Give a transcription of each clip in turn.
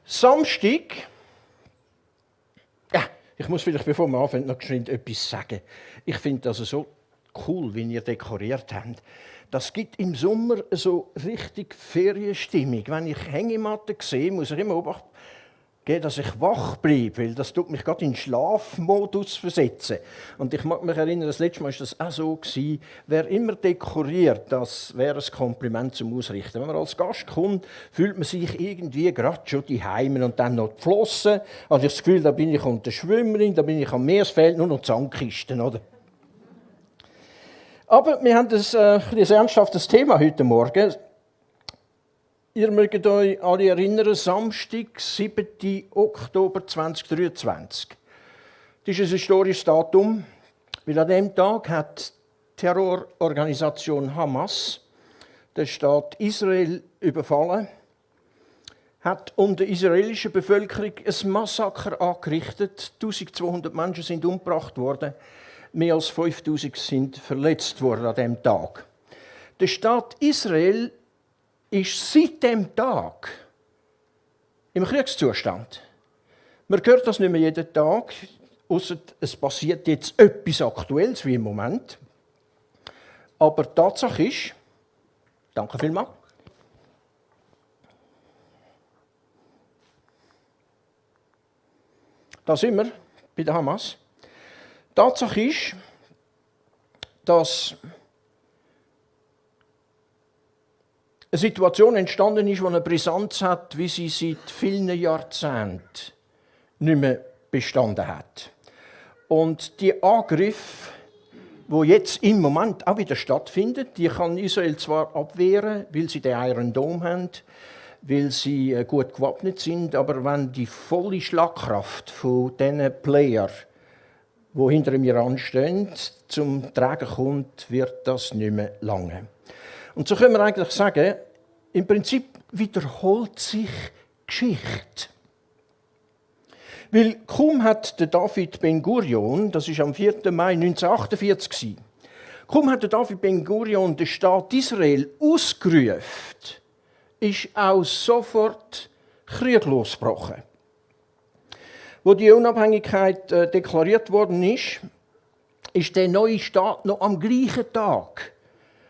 Samstag, ja, ich muss vielleicht, bevor wir anfangen, noch geschwind etwas sagen. Ich finde das so cool, wie ihr dekoriert habt. Das gibt im Sommer so richtig Ferienstimmung. Wenn ich Hängematten sehe, muss ich immer beobachten, dass ich wach bleibe, weil das tut mich gerade in den Schlafmodus versetzen. Und ich mag mich erinnern, das letzte Mal war das auch so gewesen, wer immer dekoriert, das wäre ein Kompliment zum Ausrichten. Wenn man als Gast kommt, fühlt man sich irgendwie gerade schon die Heime und dann noch die Flossen. Also ich das Gefühl, da bin ich unter Schwimmerin, da bin ich am Meer, es fehlt nur noch die Sandkisten, oder? Aber wir haben ein ernsthaftes Thema heute Morgen. Ihr mögt euch alle erinnern, Samstag, 7. Oktober 2023. Das ist ein historisches Datum, weil an diesem Tag hat die Terrororganisation Hamas den Staat Israel überfallen, hat unter der israelischen Bevölkerung ein Massaker angerichtet. 1200 Menschen sind umgebracht worden, mehr als 5000 sind verletzt worden an diesem Tag. Der Staat Israel ist seit diesem Tag im Kriegszustand. Man hört das nicht mehr jeden Tag, ausser es passiert jetzt etwas Aktuelles wie im Moment. Aber die Tatsache ist, danke vielmals, da sind wir bei der Hamas. Die Tatsache ist, dass eine Situation entstanden ist, die eine Brisanz hat, wie sie seit vielen Jahrzehnten nicht mehr bestanden hat. Und die Angriffe, die jetzt im Moment auch wieder stattfinden, die kann Israel zwar abwehren, weil sie den Iron Dome haben, weil sie gut gewappnet sind, aber wenn die volle Schlagkraft von diesen Playern, die hinter dem Iran stehen, zum Tragen kommt, wird das nicht mehr lange. Und so können wir eigentlich sagen, im Prinzip wiederholt sich Geschichte. Weil kaum hat der David Ben-Gurion, das ist am 4. Mai 1948, kaum hat der David Ben-Gurion den Staat Israel ausgerufen, ist auch sofort Krieg losgebrochen. Wo die Unabhängigkeit deklariert worden ist der neue Staat noch am gleichen Tag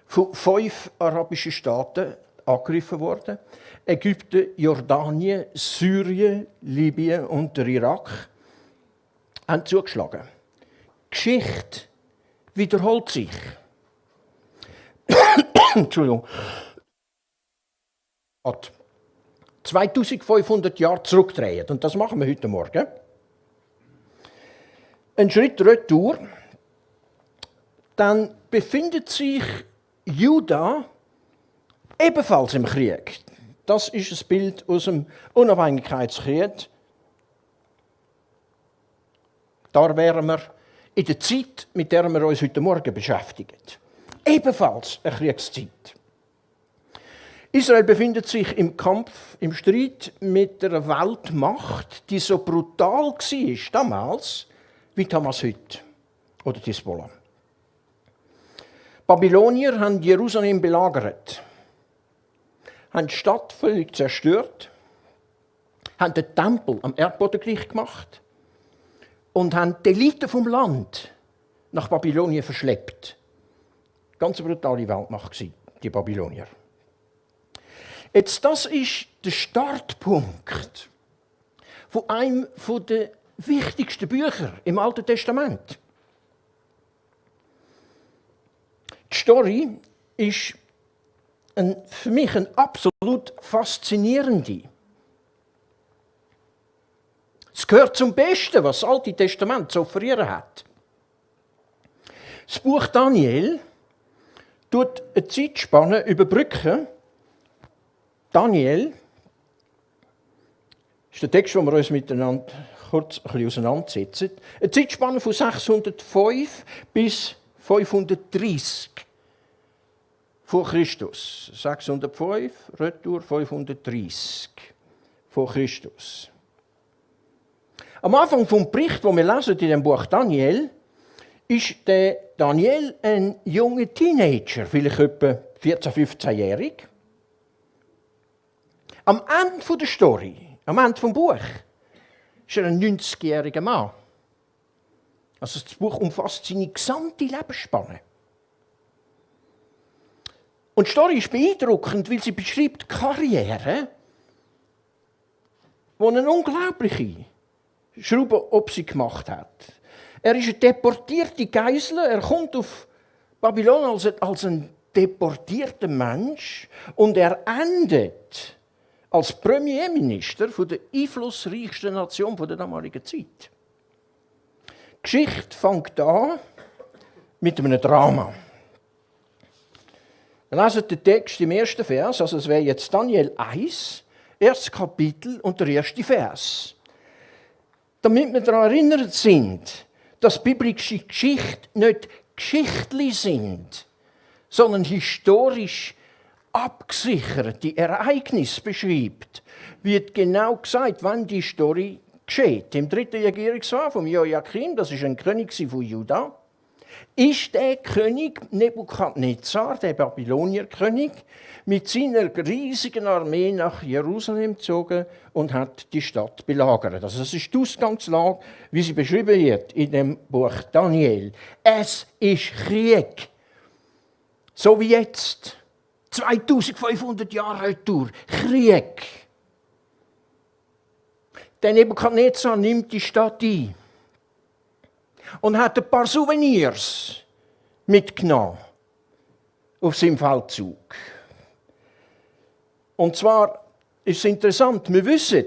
von 5 arabischen Staaten angegriffen worden. Ägypten, Jordanien, Syrien, Libyen und der Irak haben zugeschlagen. Geschichte wiederholt sich. Entschuldigung. 2500 Jahre zurückdrehen. Und das machen wir heute Morgen. Ein Schritt retour. Dann befindet sich Juda ebenfalls im Krieg. Das ist ein Bild aus dem Unabhängigkeitskrieg. Da wären wir in der Zeit, mit der wir uns heute Morgen beschäftigen. Ebenfalls eine Kriegszeit. Israel befindet sich im Kampf, im Streit mit einer Weltmacht, die so brutal war damals, wie Hamas heute oder die Hezbollah. Babylonier haben Jerusalem belagert, haben die Stadt völlig zerstört, haben den Tempel am Erdboden gleich gemacht und haben die Elite vom Land nach Babylonien verschleppt. Ganz eine brutale Weltmacht war die Babylonier. Jetzt, das ist der Startpunkt von einem der wichtigsten Bücher im Alten Testament. Die Story ist für mich eine absolut faszinierende. Es gehört zum Besten, was das Alte Testament zu offerieren hat. Das Buch Daniel tut eine Zeitspanne überbrücken. Daniel ist der Text, den wir uns miteinander kurz ein bisschen auseinandersetzen. Eine Zeitspanne von 605 bis 530 vor Christus. 605, Retour 530 vor Christus. Am Anfang vom Bericht, den wir lesen in dem Buch Daniel, ist der Daniel ein junger Teenager, vielleicht etwa 14-, 15-jährig. Am Ende der Story Am Ende des Buches ist er ein 90-jähriger Mann. Also das Buch umfasst seine gesamte Lebensspanne. Und die Story ist beeindruckend, weil sie beschreibt die Karriere, die eine unglaubliche Schraube ob sie gemacht hat. Er ist ein deportierter Geisler, er kommt auf Babylon als ein deportierter Mensch und er endet als Premierminister der einflussreichsten Nation der damaligen Zeit. Die Geschichte fängt an mit einem Drama. Wir lesen den Text im ersten Vers, also es wäre jetzt Daniel 1, erstes Kapitel und der erste Vers. Damit wir daran erinnert sind, dass biblische Geschichten nicht Geschichtli sind, sondern historisch abgesicherte Ereignisse beschreibt, wird genau gesagt, wann die Story geschieht. Im 3. Regierungsjahr von Joachim, das ist ein König von Juda, ist der König Nebukadnezar, der Babylonierkönig, mit seiner riesigen Armee nach Jerusalem gezogen und hat die Stadt belagert. Also das ist die Ausgangslage, wie sie beschrieben wird in dem Buch Daniel. Es ist Krieg. So wie jetzt. 2500 Jahre retour. Krieg. Der Nebukadnezar nimmt die Stadt ein und hat ein paar Souvenirs mitgenommen auf seinem Feldzug. Und zwar ist es interessant, wir wissen,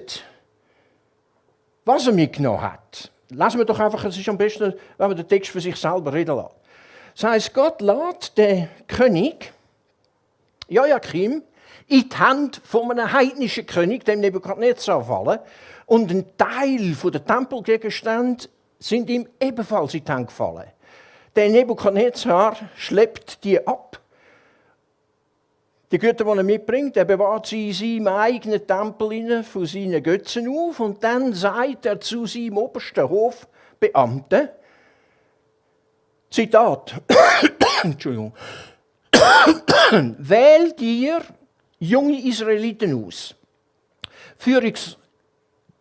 was er mitgenommen hat. Lassen wir doch einfach, es ist am besten, wenn wir den Text für sich selber reden lassen. Das heisst, Gott lässt den König Joachim in die Hände von einem heidnischen König, dem Nebukadnezar, fallen. Und ein Teil der Tempelgegenstände sind ihm ebenfalls in die Hände gefallen. Der Nebukadnezar schleppt die ab. Die Güter, die er mitbringt, er bewahrt sie in seinem eigenen Tempel von seinen Götzen auf. Und dann sagt er zu seinem obersten Hofbeamten, Zitat, Entschuldigung, wähl dir junge Israeliten aus,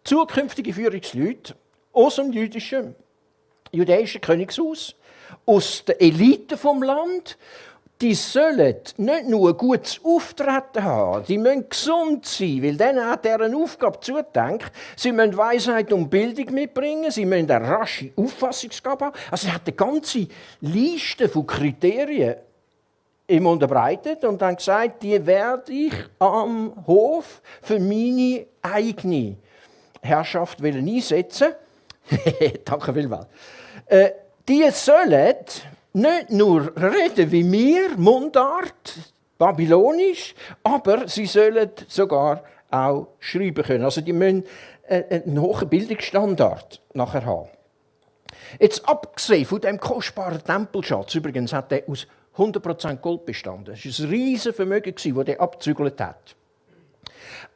zukünftige Führungsleute aus dem jüdischen Königshaus, aus der Elite vom Land. Die sollen nicht nur ein gutes Auftreten haben, die müssen gesund sein, weil denen hat er eine Aufgabe zugedenkt. Sie müssen Weisheit und Bildung mitbringen, sie müssen eine rasche Auffassungsgabe haben. Also er hat eine ganze Liste von Kriterien ihm unterbreitet und dann gesagt, die werde ich am Hof für meine eigene Herrschaft einsetzen. Danke vielmals. Die sollen nicht nur reden wie wir, Mundart, babylonisch, aber sie sollen sogar auch schreiben können. Also die müssen einen hohen Bildungsstandard nachher haben. Jetzt abgesehen von dem kostbaren Tempelschatz, übrigens hat er aus 100% Gold bestanden. Das war ein riesiges Vermögen, das er abgezügelt hat.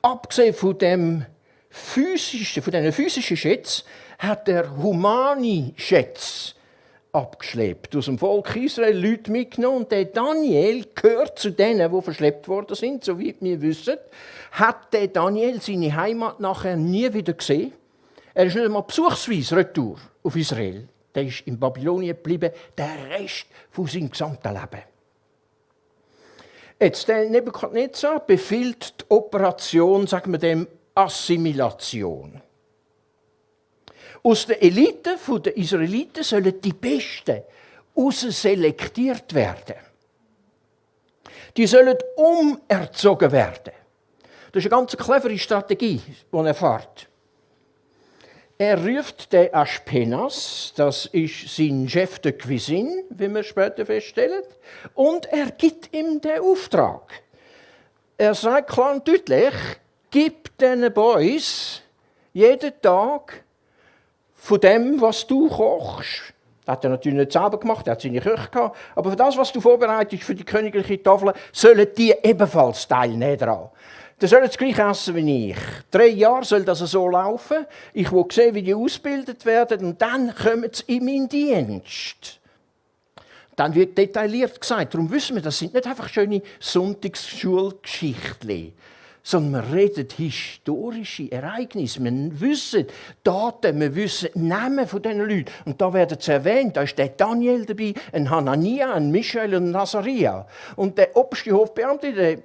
Abgesehen von diesen physischen Schätzen hat er humane Schätze abgeschleppt. Aus dem Volk Israel Leute mitgenommen. Und der Daniel gehört zu denen, die verschleppt worden sind. So wie wir wissen, hat der Daniel seine Heimat nachher nie wieder gesehen. Er ist nicht einmal besuchsweise retour auf Israel. Der ist in Babylonien geblieben, der Rest von seinem gesamten Leben. Jetzt, der Nebukadnezar befiehlt die Operation, sagen wir dem, Assimilation. Aus der Elite der Israeliten sollen die Besten selektiert werden. Die sollen umerzogen werden. Das ist eine ganz clevere Strategie, die er fährt. Er ruft den Aspenas, das ist sein Chef de Cuisine, wie wir später feststellen, und er gibt ihm den Auftrag. Er sagt klar und deutlich, gib diesen Boys jeden Tag von dem, was du kochst. Das hat er natürlich nicht selber gemacht, er hat seine Köche gehabt, aber für das, was du vorbereitest für die königliche Tafel, sollen die ebenfalls teilnehmen daran. Die sollen das gleich essen wie ich. 3 Jahre soll das so laufen. Ich will sehen, wie die ausgebildet werden und dann kommen sie in meinen Dienst. Dann wird detailliert gesagt. Darum wissen wir, das sind nicht einfach schöne Sonntagsschulgeschichten, sondern wir reden historische Ereignisse. Wir wissen Daten, wir wissen Namen von diesen Leuten. Und da werden sie erwähnt. Da ist der Daniel dabei, ein Hanania, ein Michael und ein Azaria. Und der oberste Hofbeamte,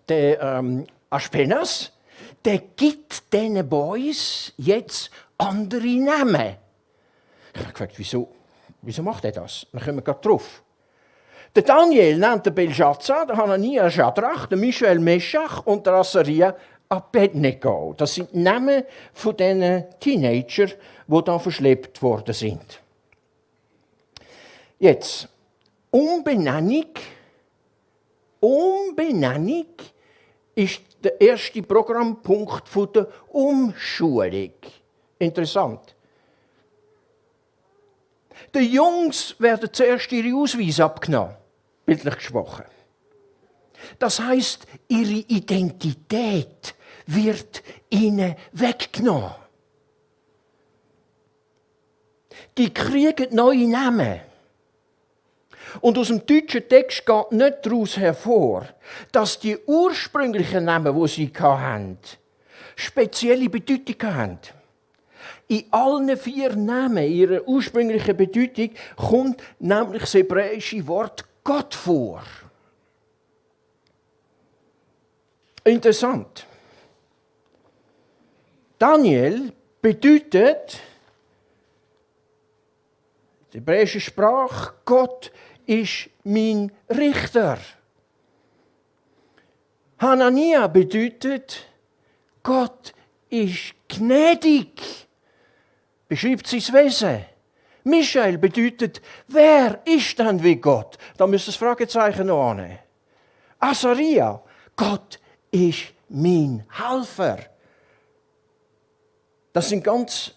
der Aspenas, der gibt diesen Boys jetzt andere Namen. Ich habe gefragt, wieso macht er das? Dann kommen wir gerade drauf. Der Daniel nennt den Belshazzar, der Hanania Schadrach, der Michael Meschach und der Azaria Abednego. Das sind Namen von diesen Teenager, die da verschleppt worden sind. Jetzt, Umbenennung ist der erste Programmpunkt der Umschulung. Interessant. Den Jungs werden zuerst ihre Ausweise abgenommen, bildlich gesprochen. Das heisst, ihre Identität wird ihnen weggenommen. Die kriegen neue Namen. Und aus dem deutschen Text geht nicht daraus hervor, dass die ursprünglichen Namen, die sie hatten, spezielle Bedeutung haben. In allen 4 Namen ihrer ursprünglichen Bedeutung kommt nämlich das hebräische Wort Gott vor. Interessant. Daniel bedeutet, die hebräische Sprache, Gott ist mein Richter. Hanania bedeutet, Gott ist gnädig. Beschreibt sein Wesen. Michael bedeutet, wer ist denn wie Gott? Da müsst ihr das Fragezeichen noch annehmen. Azaria, Gott ist mein Helfer. Das sind ganz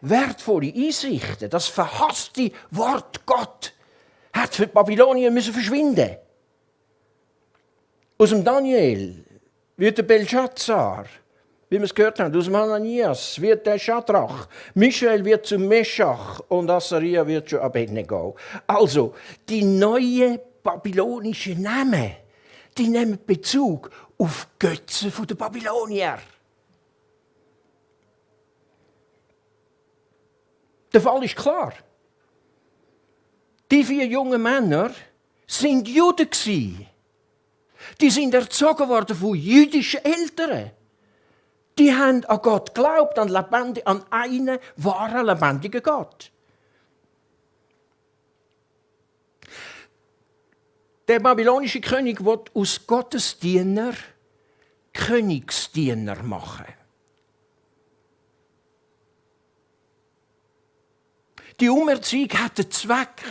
wertvolle Einsichten. Das verhasste Wort Gott hat für die Babylonier verschwinden. Aus dem Daniel wird der Belshazzar, wie wir es gehört haben, aus dem Hananias wird der Schadrach, Michael wird zu Meschach und Azaria wird zu Abednego. Also, die neuen babylonischen Namen, die nehmen Bezug auf Götzen der Babylonier. Der Fall ist klar. Die 4 jungen Männer sind Juden. Die sind erzogen worden von jüdischen Eltern. Die haben an Gott geglaubt, an einen wahren, lebendigen Gott. Der babylonische König will aus Gottesdiener Königsdiener machen. Die Umerziehung hat den Zweck,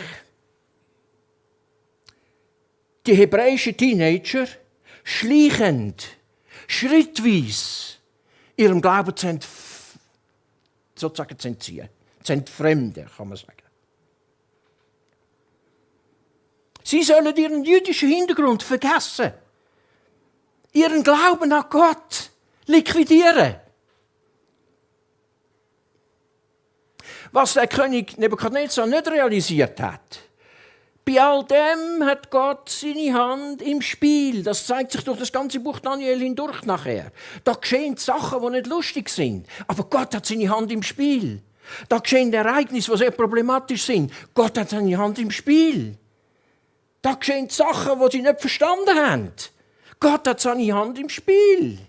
die hebräischen Teenager schleichend, schrittweise ihrem Glauben sozusagen zu entziehen. Zu entfremden, kann man sagen. Sie sollen ihren jüdischen Hintergrund vergessen. Ihren Glauben an Gott liquidieren. Was der König Nebukadnezar nicht realisiert hat. Bei all dem hat Gott seine Hand im Spiel. Das zeigt sich durch das ganze Buch Daniel hindurch nachher. Da geschehen Sachen, die nicht lustig sind. Aber Gott hat seine Hand im Spiel. Da geschehen Ereignisse, die sehr problematisch sind. Gott hat seine Hand im Spiel. Da geschehen Sachen, die sie nicht verstanden haben. Gott hat seine Hand im Spiel.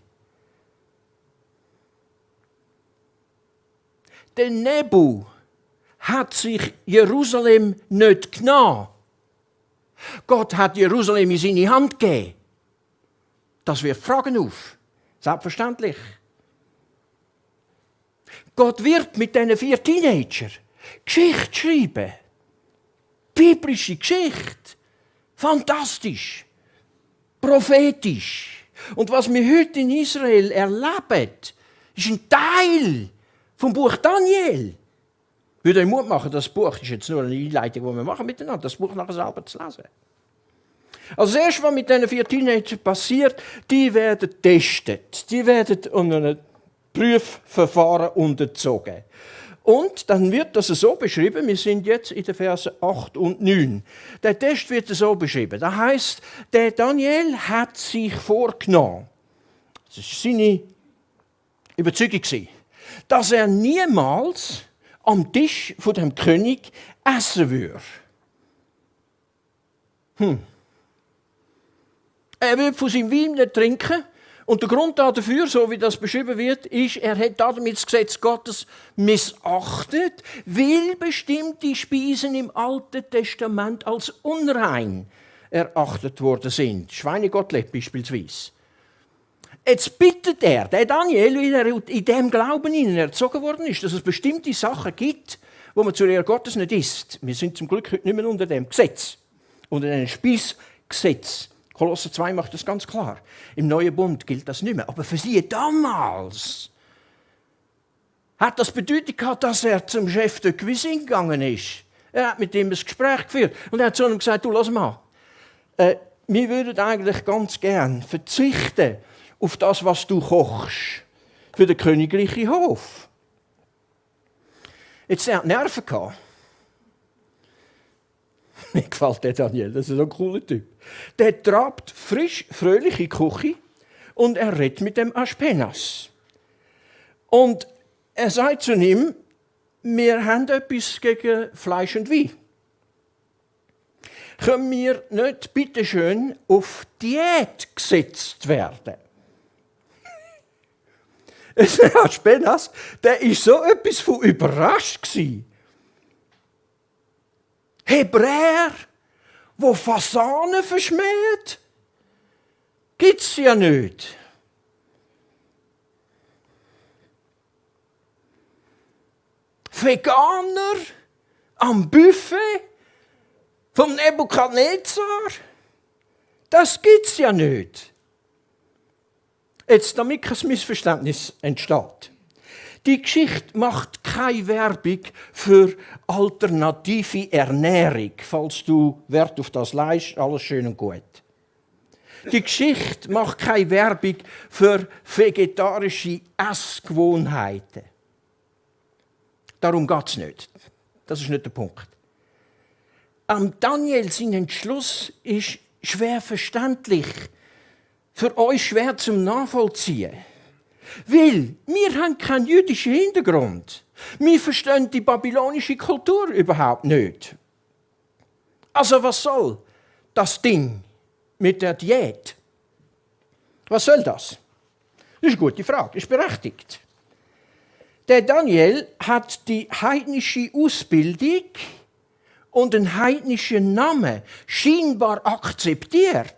Der Nebu hat sich Jerusalem nicht genommen. Gott hat Jerusalem in seine Hand gegeben. Das wirft Fragen auf. Selbstverständlich. Gott wird mit diesen 4 Teenagern Geschichte schreiben. Biblische Geschichte. Fantastisch. Prophetisch. Und was wir heute in Israel erleben, ist ein Teil vom Buch Daniel. Ich würde euch Mut machen, das Buch ist jetzt nur eine Einleitung, die wir machen miteinander, das Buch nachher selber zu lesen. Also das Erste, was mit diesen 4 Teenagern passiert, die werden getestet. Die werden unter einem Prüfverfahren unterzogen. Und dann wird das so beschrieben, wir sind jetzt in den Versen 8 und 9. Der Text wird so beschrieben. Das heisst, der Daniel hat sich vorgenommen, das war seine Überzeugung, dass er niemals am Tisch von dem König essen würde. Er würde von seinem Wein nicht trinken. Und der Grund dafür, so wie das beschrieben wird, ist, er hat damit das Gesetz Gottes missachtet, weil bestimmte Speisen im Alten Testament als unrein erachtet worden sind. Schweinegottlet beispielsweise. Jetzt bittet er, der Daniel, weil er in dem Glauben erzogen worden ist, dass es bestimmte Sachen gibt, wo man zur Ehre Gottes nicht isst. Wir sind zum Glück heute nicht mehr unter dem Gesetz, unter dem Speisgesetz. Kolosser 2 macht das ganz klar. Im Neuen Bund gilt das nicht mehr. Aber für sie damals hat das Bedeutung gehabt, dass er zum Chef der Cuisine gegangen ist. Er hat mit ihm ein Gespräch geführt. Und er hat zu ihm gesagt, du, lass mal, wir würden eigentlich ganz gern verzichten auf das, was du kochst, für den königlichen Hof. Jetzt, er hat Nerven gehabt. Mir gefällt der Daniel, das ist so ein cooler Typ. Der trabt frisch, fröhlich in die Küche und er redet mit dem Aspenas. Und er sagt zu ihm, wir haben etwas gegen Fleisch und Wein. Können wir nicht bitteschön auf Diät gesetzt werden? Der Aspenas, der war so etwas von überrascht gewesen. Hebräer, wo Fasanen verschmäht, gibt's ja nicht. Veganer am Buffet vom Nebukadnezar, das gibt's ja nicht. Jetzt, damit kein Missverständnis entsteht. Die Geschichte macht keine Werbung für alternative Ernährung. Falls du Wert auf das legst, alles schön und gut. Die Geschichte macht keine Werbung für vegetarische Essgewohnheiten. Darum geht es nicht. Das ist nicht der Punkt. Daniel, sein Entschluss ist schwer verständlich. Für euch schwer zum Nachvollziehen. Weil wir haben keinen jüdischen Hintergrund. Wir verstehen die babylonische Kultur überhaupt nicht. Also was soll das Ding mit der Diät? Was soll das? Das ist eine gute Frage, ist berechtigt. Der Daniel hat die heidnische Ausbildung und einen heidnischen Namen scheinbar akzeptiert.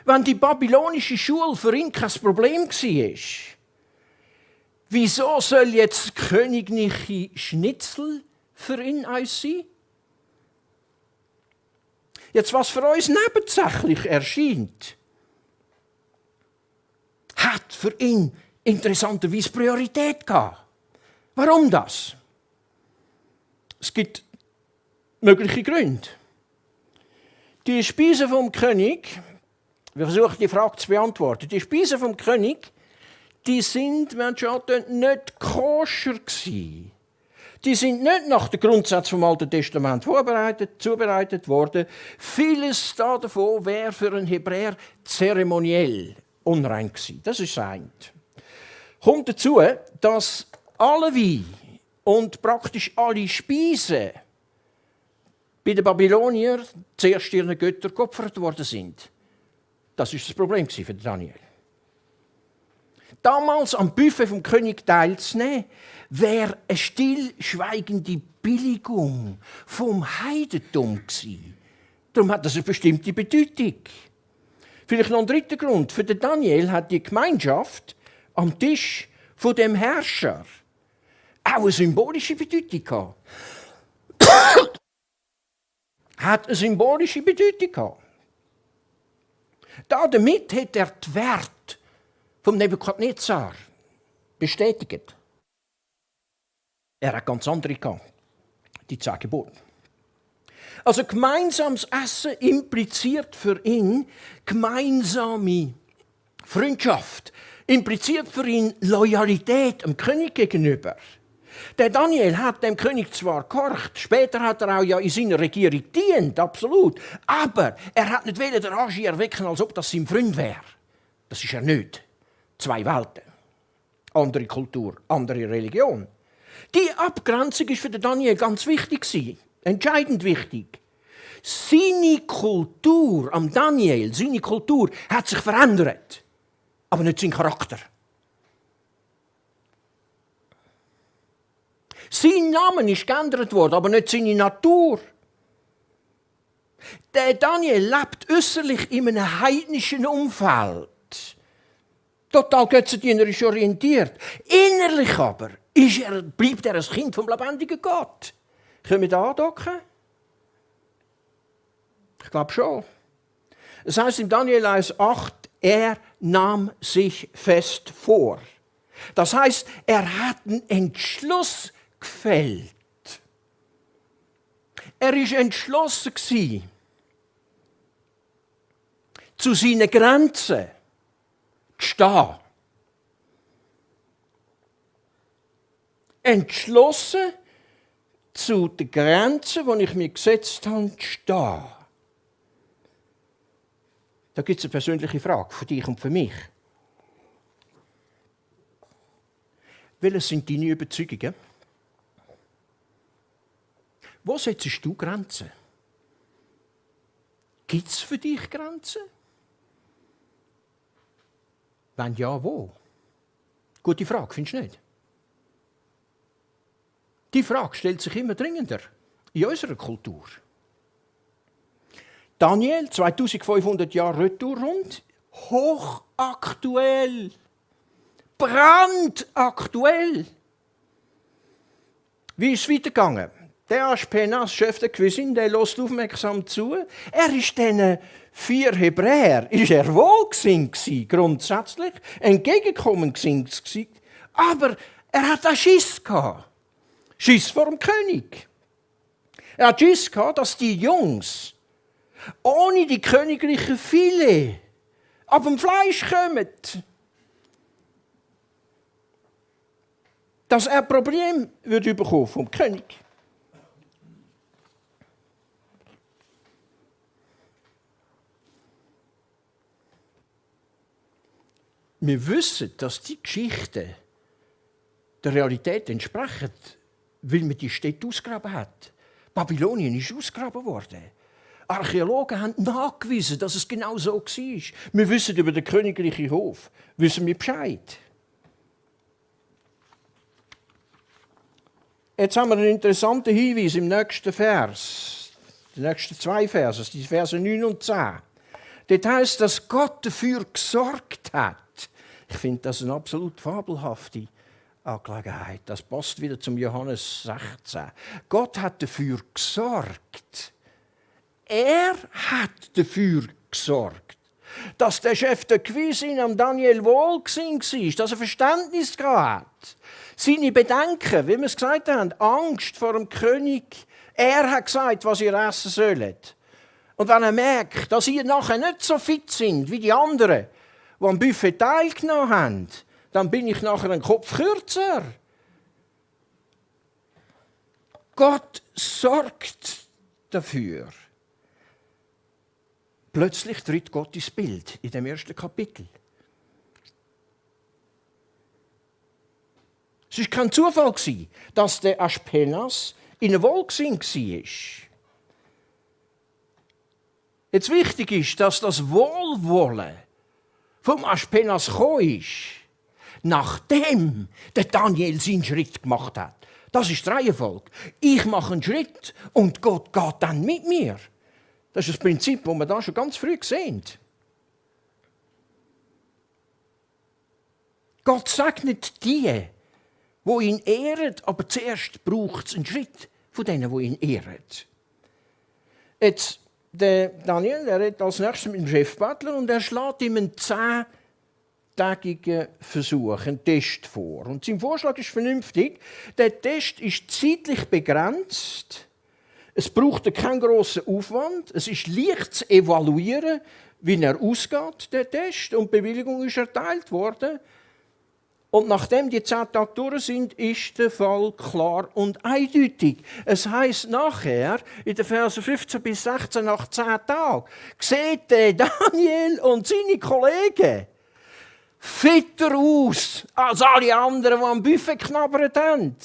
Wenn die babylonische Schule für ihn kein Problem war, wieso soll jetzt königliche Schnitzel für ihn eins sein? Jetzt, was für uns nebensächlich erscheint, hat für ihn interessanterweise Priorität gehabt. Warum das? Es gibt mögliche Gründe. Die Speisen vom König, wir versuchen die Frage zu beantworten. Die Speisen vom König, die sind, wenn schon nicht koscher gewesen. Die sind nicht nach den Grundsätzen vom Alten Testament zubereitet worden. Vieles davon wäre für einen Hebräer zeremoniell unrein gewesen. Das ist das eine. Kommt dazu, dass alle Wein und praktisch alle Speisen bei den Babyloniern zuerst ihren Göttern geopfert worden sind. Das war das Problem für Daniel. Damals am Buffet vom König teilzunehmen, wäre eine stillschweigende Billigung vom Heidentum gewesen. Darum hat das eine bestimmte Bedeutung. Vielleicht noch ein dritter Grund. Für den Daniel hat die Gemeinschaft am Tisch von dem Herrscher auch eine symbolische Bedeutung gehabt. Hat eine symbolische Bedeutung gehabt. Damit hat er den Wert vom Nebukadnezar bestätigt. Er hat ganz andere gehabt. Die 10 Gebote. Also gemeinsames Essen impliziert für ihn gemeinsame Freundschaft, impliziert für ihn Loyalität dem König gegenüber. Der Daniel hat dem König zwar gehorcht, später hat er auch ja in seiner Regierung gedient, absolut, aber er hat nicht den Agi erwecken, als ob das sein Freund wäre. Das ist er nicht. Zwei Welten. Andere Kultur, andere Religion. Die Abgrenzung ist für den Daniel ganz wichtig, entscheidend wichtig. Seine Kultur am Daniel, seine Kultur hat sich verändert, aber nicht sein Charakter. Sein Name ist geändert worden, aber nicht seine Natur. Der Daniel lebt äußerlich in einem heidnischen Umfeld. Total götzendienerisch orientiert. Innerlich aber bleibt er ein Kind vom lebendigen Gott. Können wir da andocken? Ich glaube schon. Es heißt im Daniel 1,8, er nahm sich fest vor. Das heißt, er hat einen Entschluss gefällt. Er war entschlossen zu seinen Grenzen zu stehen. Entschlossen zu den Grenzen, die ich mir gesetzt habe, zu stehen. Da gibt es eine persönliche Frage für dich und für mich. Welche sind deine Überzeugungen? Wo setzt du Grenzen? Gibt es für dich Grenzen? Wenn ja, wo? Gute Frage, findest du nicht? Die Frage stellt sich immer dringender in unserer Kultur. Daniel, 2500 Jahre Retourrund, hochaktuell, brandaktuell. Wie ist es weitergegangen? Der Aschpenas, Chef der Cuisine, der hört aufmerksam zu. Er ist diesen 4 Hebräer, ist er wohlgesinnt gewesen, grundsätzlich, entgegenkommend gewesen, aber er hat auch Schiss gehabt. Schiss vor dem König. Er hat Schiss gehabt, dass die Jungs ohne die königliche Filet ab dem Fleisch kommen. Dass er ein Problem würde bekommen vom König. Wir wissen, dass die Geschichten der Realität entsprechen, weil man die Städte ausgegraben hat. Babylonien ist ausgegraben worden. Archäologen haben nachgewiesen, dass es genau so war. Wir wissen über den königlichen Hof, wissen wir Bescheid. Jetzt haben wir einen interessanten Hinweis im nächsten Vers. Die nächsten 2 Verse, die Verse 9 und 10. Dort heisst, dass Gott dafür gesorgt hat. Ich finde das eine absolut fabelhafte Angelegenheit. Das passt wieder zum Johannes 16. Gott hat dafür gesorgt. Er hat dafür gesorgt, dass der Chef der Cuisine am Daniel wohlgesinnt war, dass er Verständnis hat. Seine Bedenken, wie wir es gesagt haben, Angst vor dem König. Er hat gesagt, was ihr essen sollt. Und wenn er merkt, dass ihr nachher nicht so fit sind wie die anderen, die am Buffet teilgenommen haben, dann bin ich nachher einen Kopf kürzer. Gott sorgt dafür. Plötzlich tritt Gott ins Bild in dem 1. Kapitel. Es war kein Zufall, dass der Aschpenas in einem Wohlgesinn war. Jetzt wichtig ist, dass das Wohlwollen vom Aschpenas gekommen ist, nachdem der Daniel seinen Schritt gemacht hat. Das ist die Reihenfolge. Ich mache einen Schritt und Gott geht dann mit mir. Das ist das Prinzip, das wir da schon ganz früh sehen. Gott segnet die ihn ehren, aber zuerst braucht es einen Schritt von denen, die ihn ehren. Jetzt, der Daniel, der redet als nächstes mit dem Chefbettler und er schlägt ihm einen 10-tägigen Versuch, einen Test vor. Und sein Vorschlag ist vernünftig. Der Test ist zeitlich begrenzt. Es braucht keinen grossen Aufwand. Es ist leicht zu evaluieren, wie er ausgeht, der Test, und die Bewilligung ist erteilt worden. Und nachdem die 10 Tage durch sind, ist der Fall klar und eindeutig. Es heisst nachher, in den Versen 15 bis 16, nach 10 Tagen, sieht Daniel und seine Kollegen fitter aus als alle anderen, die am Buffet geknabbert haben.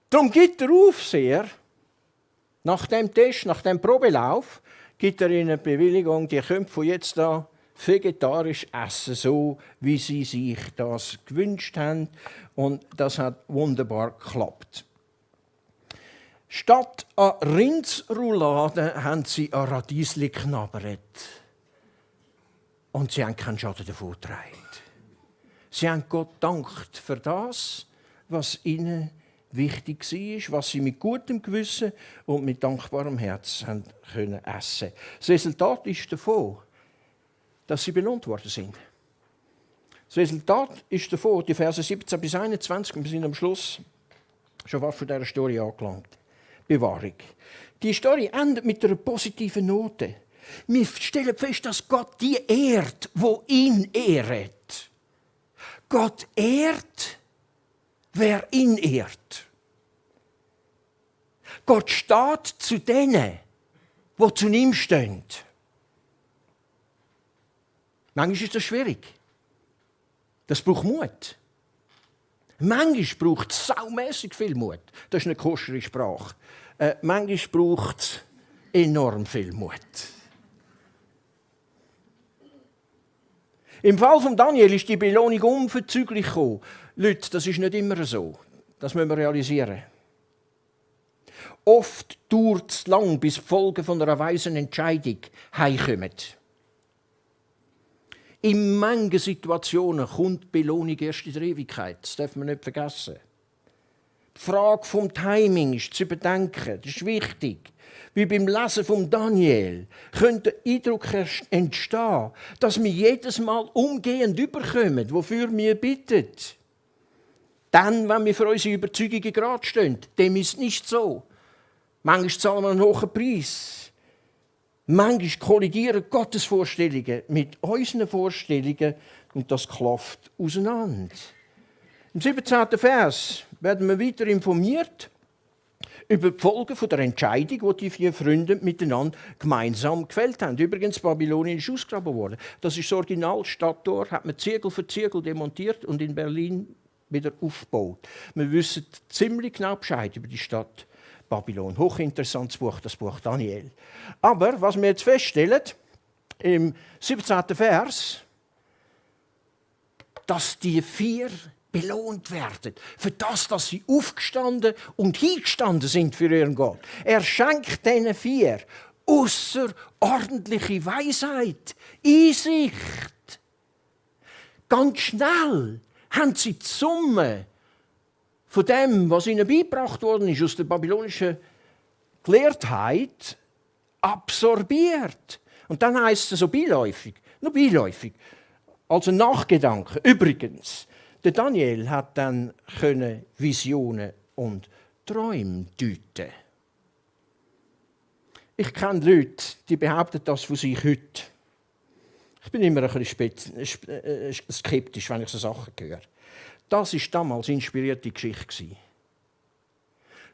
Darum gibt der Aufseher, nach dem Test, nach dem Probelauf, gibt er ihnen eine Bewilligung, die können von jetzt an vegetarisch essen, so wie sie sich das gewünscht haben. Und das hat wunderbar geklappt. Statt an Rindsroulade haben sie an Radiesli geknabbert. Und sie haben keinen Schaden davon getragen. Sie haben Gott gedankt für das, was ihnen wichtig war, was sie mit gutem Gewissen und mit dankbarem Herzen haben können essen. Das Resultat ist davon, dass sie belohnt worden sind. Das Resultat ist davon, die Verse 17 bis 21, wir sind am Schluss schon fast von dieser Story angelangt. Bewahrung. Die Story endet mit einer positiven Note. Wir stellen fest, dass Gott die ehrt, wo ihn ehret. Gott ehrt, wer ihn ehrt. Gott steht zu denen, die zu ihm stehen. Manchmal ist das schwierig. Das braucht Mut. Manchmal braucht es saumässig viel Mut. Das ist eine koschere Sprache. Manchmal braucht es enorm viel Mut. Im Fall von Daniel ist die Belohnung unverzüglich gekommen. Leute, das ist nicht immer so. Das müssen wir realisieren. Oft dauert es lang, bis die Folgen von einer weisen Entscheidung heimkommen. In manchen Situationen kommt die Belohnung erst in der Ewigkeit. Das darf man nicht vergessen. Die Frage vom Timing ist zu überdenken. Das ist wichtig. Wie beim Lesen von Daniel könnte der Eindruck entstehen, dass wir jedes Mal umgehend überkommen, wofür wir bitten. Dann, wenn wir für unsere Überzeugungen gerade stehen, dem ist nicht so. Manchmal zahlen wir einen hohen Preis. Manchmal kollidieren Gottes Vorstellungen mit unseren Vorstellungen und das klafft auseinander. Im 17. Vers werden wir weiter informiert über die Folgen der Entscheidung, die 4 Freunde miteinander gemeinsam gefällt haben. Übrigens, Babylonien ist ausgegraben worden. Das ist das Original Stadttor, hat man Ziegel für Ziegel demontiert und in Berlin wieder aufgebaut. Wir wissen ziemlich genau Bescheid über die Stadt Babylon. Hochinteressantes Buch, das Buch Daniel. Aber was wir jetzt feststellen, im 17. Vers, dass die 4 belohnt werden für das, dass sie aufgestanden und hingestanden sind für ihren Gott. Er schenkt diesen 4 außerordentliche Weisheit, Einsicht. Ganz schnell haben sie die Summe von dem, was ihnen beigebracht worden ist aus der babylonischen Gelehrtheit, absorbiert. Und dann heisst es so beiläufig, nur beiläufig, als ein Nachgedanke. Übrigens, der Daniel hat dann Visionen und Träume deuten. Ich kenne Leute, die behaupten das von sich heute. Ich bin immer ein bisschen skeptisch, wenn ich so Sachen höre. Das war damals inspirierte Geschichte.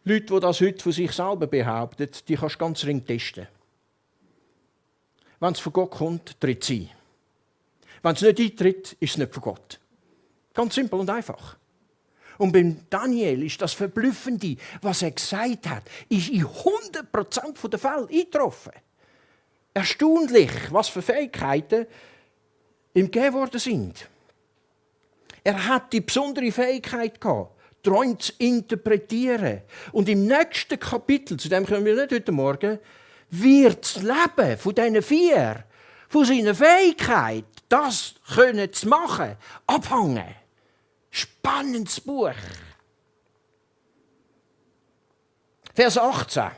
Leute, die das heute von sich selber behaupten, die kannst du ganz ring testen. Wenn es von Gott kommt, tritt es ein. Wenn es nicht eintritt, ist es nicht von Gott. Ganz simpel und einfach. Und beim Daniel ist das Verblüffende, was er gesagt hat, ist in 100% der Fälle eingetroffen. Erstaunlich, was für Fähigkeiten ihm gegeben worden sind. Er hat die besondere Fähigkeit gehabt, Träume zu interpretieren. Und im nächsten Kapitel, zu dem kommen wir nicht heute Morgen, wird das Leben von diesen 4, von seiner Fähigkeit, das können zu machen, abhängen. Spannendes Buch. Vers 18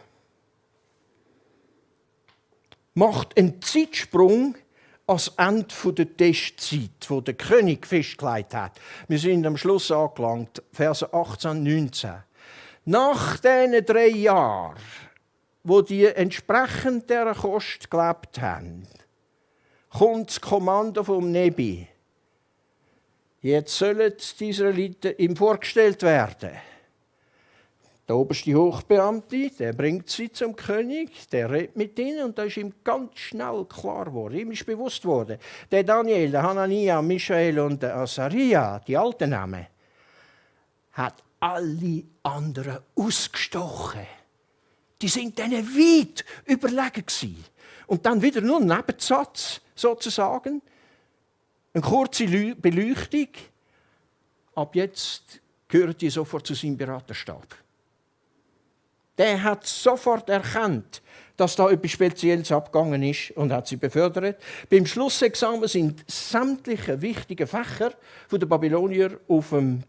macht einen Zeitsprung ans Ende der Testzeit, die der König festgelegt hat. Wir sind am Schluss angelangt, Verse 18, 19. Nach diesen 3 Jahren wo die entsprechend dieser Kost gelebt haben, kommt das Kommando vom Nebi. Jetzt sollen die Israeliten ihm vorgestellt werden. Der oberste Hochbeamte, der bringt sie zum König, der redet mit ihnen und da ist ihm ganz schnell klar geworden, ihm ist bewusst worden, der Daniel, der Hanania, Michael und der Asaria, die alten Namen, hat alle anderen ausgestochen. Die sind denen weit überlegen gewesen. Und dann wieder nur ein Nebensatz, sozusagen, eine kurze Beleuchtung. Ab jetzt gehören die sofort zu seinem Beraterstab. Der hat sofort erkannt, dass da etwas Spezielles abgegangen ist und hat sie befördert. Beim Schlussexamen sind sämtliche wichtigen Fächer der Babylonier auf dem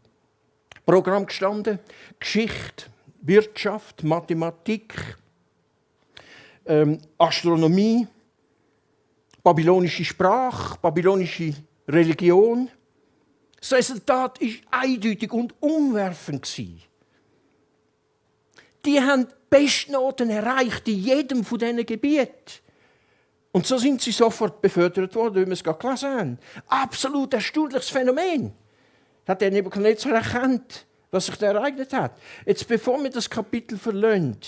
Programm gestanden. Geschichte, Wirtschaft, Mathematik, Astronomie, babylonische Sprache, babylonische Religion. Das Resultat war eindeutig und umwerfend. Die haben Bestnoten erreicht in jedem von diesen Gebieten. Und so sind sie sofort befördert worden, wie wir es gerade gelesen haben. Absolut erstaunliches Phänomen. Hat der Nebukadnezar erkannt, was sich da ereignet hat. Jetzt, bevor wir das Kapitel verlassen,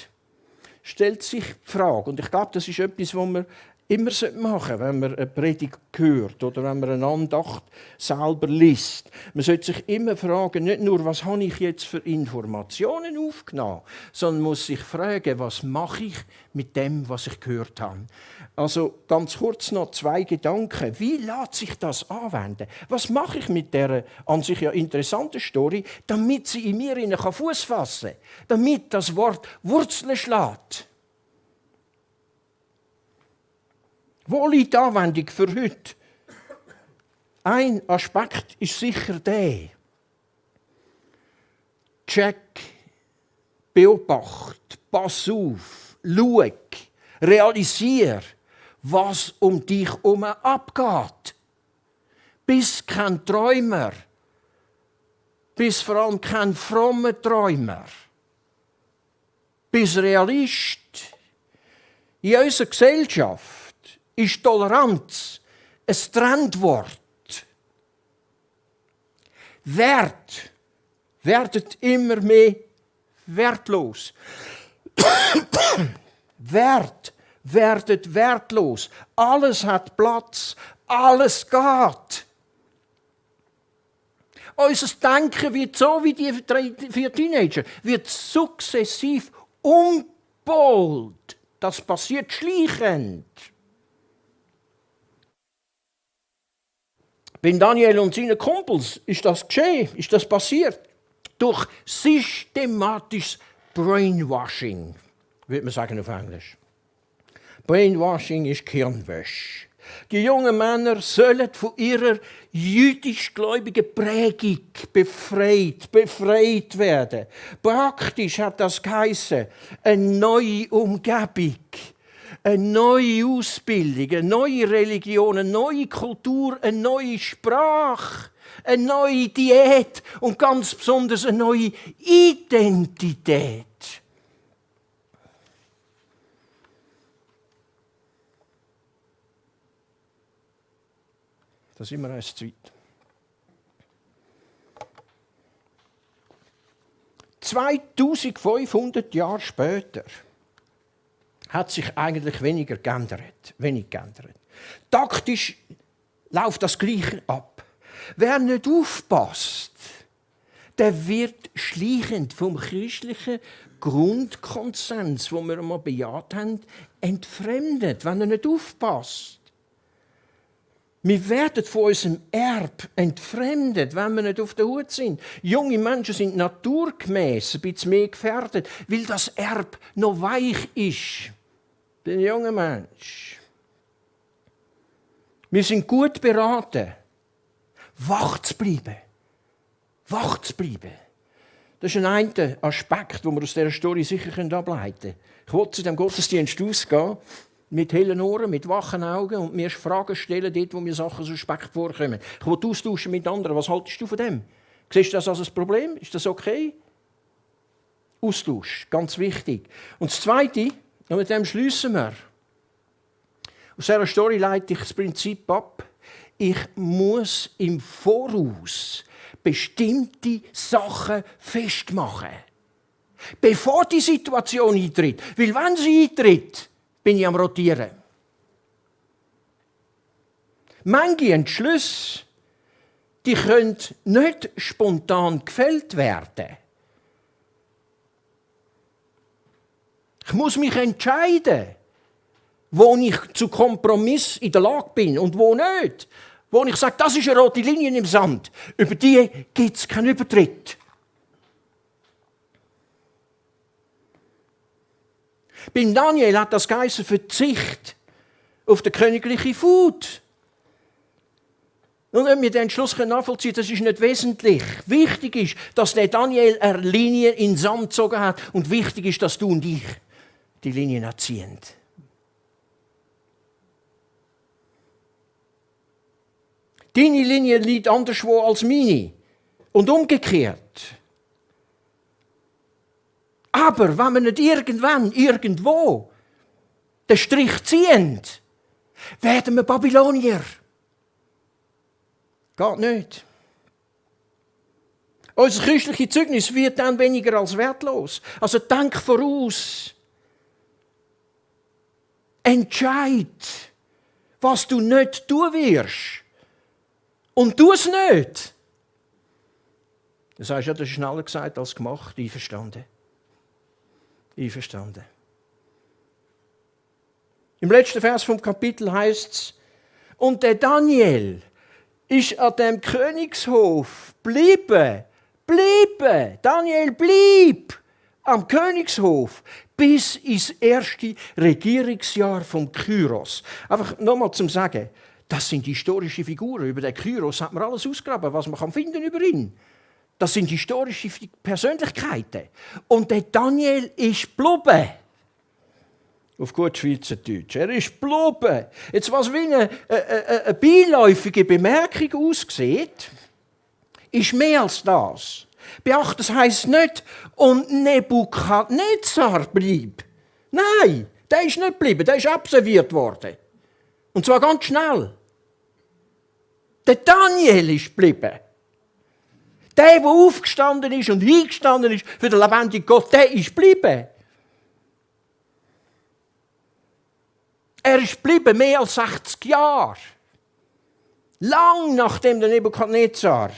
stellt sich die Frage, und ich glaube, das ist etwas, was wir immer machen sollten, wenn man eine Predigt hört oder wenn man eine Andacht selber liest. Man sollte sich immer fragen, nicht nur, was habe ich jetzt für Informationen aufgenommen, sondern muss sich fragen, was mache ich mit dem, was ich gehört habe. Also ganz kurz noch 2 Gedanken. Wie lässt sich das anwenden? Was mache ich mit dieser an sich ja interessanten Story, damit sie in mir Fuß fassen kann? Damit das Wort Wurzeln schlägt? Wo liegt die Anwendung für heute? Ein Aspekt ist sicher der. Check, beobacht, pass auf, schau, realisier, was um dich herum abgeht. Bist kein Träumer. Bist vor allem kein frommer Träumer. Bist Realist. In unserer Gesellschaft ist Toleranz ein Trendwort. Wert wird immer mehr wertlos. Wert wird wertlos. Alles hat Platz, alles geht. Unser Denken wird so wie die 4 Teenager, wird sukzessiv umgepolt. Das passiert schleichend. Bei Daniel und seinen Kumpels ist das geschehen, ist das passiert. Durch systematisches Brainwashing, würde man sagen auf Englisch. Brainwashing ist Gehirnwäsche. Die jungen Männer sollen von ihrer jüdisch-gläubigen Prägung befreit werden. Praktisch hat das geheissen, eine neue Umgebung. Eine neue Ausbildung, eine neue Religion, eine neue Kultur, eine neue Sprache, eine neue Diät und ganz besonders eine neue Identität. Da sind wir erst zu weit. 2500 Jahre später hat sich eigentlich wenig geändert. Taktisch läuft das Gleiche ab. Wer nicht aufpasst, der wird schleichend vom christlichen Grundkonsens, den wir einmal bejaht haben, entfremdet, wenn er nicht aufpasst. Wir werden von unserem Erbe entfremdet, wenn wir nicht auf der Hut sind. Junge Menschen sind naturgemäß ein bisschen mehr gefährdet, weil das Erbe noch weich ist. Der junge Mensch. Wir sind gut beraten, wach zu bleiben. Wach zu bleiben. Das ist ein Aspekt, den wir aus dieser Story sicher ableiten können. Ich will zu dem Gottesdienst ausgehen, mit hellen Ohren, mit wachen Augen und mir Fragen stellen, dort, wo mir Sachen suspekt vorkommen. Ich will austauschen mit anderen. Was haltest du von dem? Siehst du das als ein Problem? Ist das okay? Austausch, ganz wichtig. Und das Zweite, Und mit dem schliessen wir. Aus dieser Story leite ich das Prinzip ab. Ich muss im Voraus bestimmte Sachen festmachen, bevor die Situation eintritt. Weil wenn sie eintritt, bin ich am Rotieren. Manche Entschlüsse, die können nicht spontan gefällt werden. Ich muss mich entscheiden, wo ich zu Kompromiss in der Lage bin und wo nicht. Wo ich sage, das ist eine rote Linie im Sand. Über die gibt es keinen Übertritt. Beim Daniel hat das geheißen Verzicht auf den königlichen Food. Und wenn wir den Entschluss nachvollziehen können, das ist nicht wesentlich. Wichtig ist, dass der Daniel eine Linie in den Sand gezogen hat. Und wichtig ist, dass du und ich die Linien erziehen. Deine Linie liegt anderswo als meine. Und umgekehrt. Aber wenn wir nicht irgendwann, irgendwo den Strich ziehen, werden wir Babylonier. Geht nicht. Unser christliches Zeugnis wird dann weniger als wertlos. Also denk voraus. Entscheid, was du nicht tun wirst. Und tu es nicht. Du sagst ja, das ist schneller gesagt als gemacht. Einverstanden. Einverstanden. Im letzten Vers vom Kapitel heißt es, und der Daniel ist an dem Königshof geblieben. Daniel blieb am Königshof bis ins erste Regierungsjahr vom Kyros. Einfach nochmal zum Sagen, das sind historische Figuren. Über den Kyros hat man alles ausgegraben, was man finden über ihn. Das sind historische Persönlichkeiten. Und der Daniel ist geblieben. Auf gut Schweizerdeutsch. Er ist geblieben. Jetzt, was wie eine beiläufige Bemerkung aussieht, ist mehr als das. Beachte, das heisst nicht, und Nebukadnezar blieb. Nein, der ist nicht geblieben, der ist absolviert worden. Und zwar ganz schnell. Der Daniel ist geblieben. Der aufgestanden ist und eingestanden ist für den lebendigen Gott, der ist geblieben. Er ist geblieben mehr als 60 Jahre. Lang nachdem der Nebukadnezar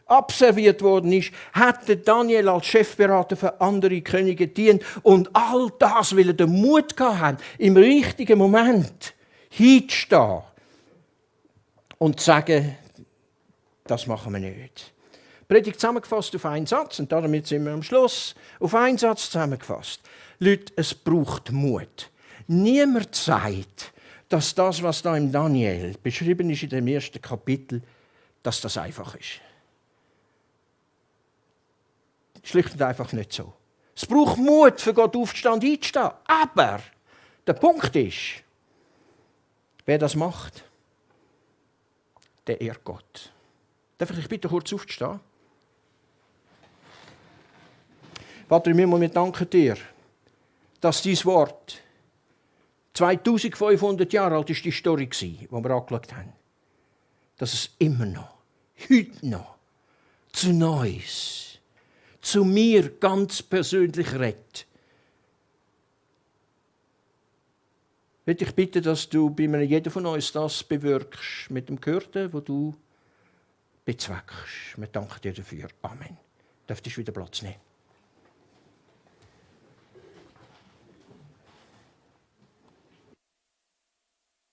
abserviert worden ist, hat der Daniel als Chefberater für andere Könige gedient. Und all das, weil er den Mut hatte, im richtigen Moment hinzustehen und zu sagen, das machen wir nicht. Predigt zusammengefasst auf einen Satz, und damit sind wir am Schluss. Auf einen Satz zusammengefasst. Leute, es braucht Mut. Niemand sagt, dass das, was da im Daniel beschrieben ist in dem ersten Kapitel, dass das einfach ist. Schlicht und einfach nicht so. Es braucht Mut, für Gott aufzustehen und einzustehen. Aber der Punkt ist, wer das macht, der ehrt Gott. Darf ich dich bitte kurz aufstehen? Vater im Himmel, wir danken dir, dass dein Wort 2500 Jahre alt ist die Story gewesen, die wir angeschaut haben. Dass es immer noch, heute noch, zu Neues, zu mir ganz persönlich redet. Ich würde dich bitten, dass du bei jedem von uns das bewirkst mit dem Gehörten, das du bezweckst. Wir danken dir dafür. Amen. Dürftest du wieder Platz nehmen?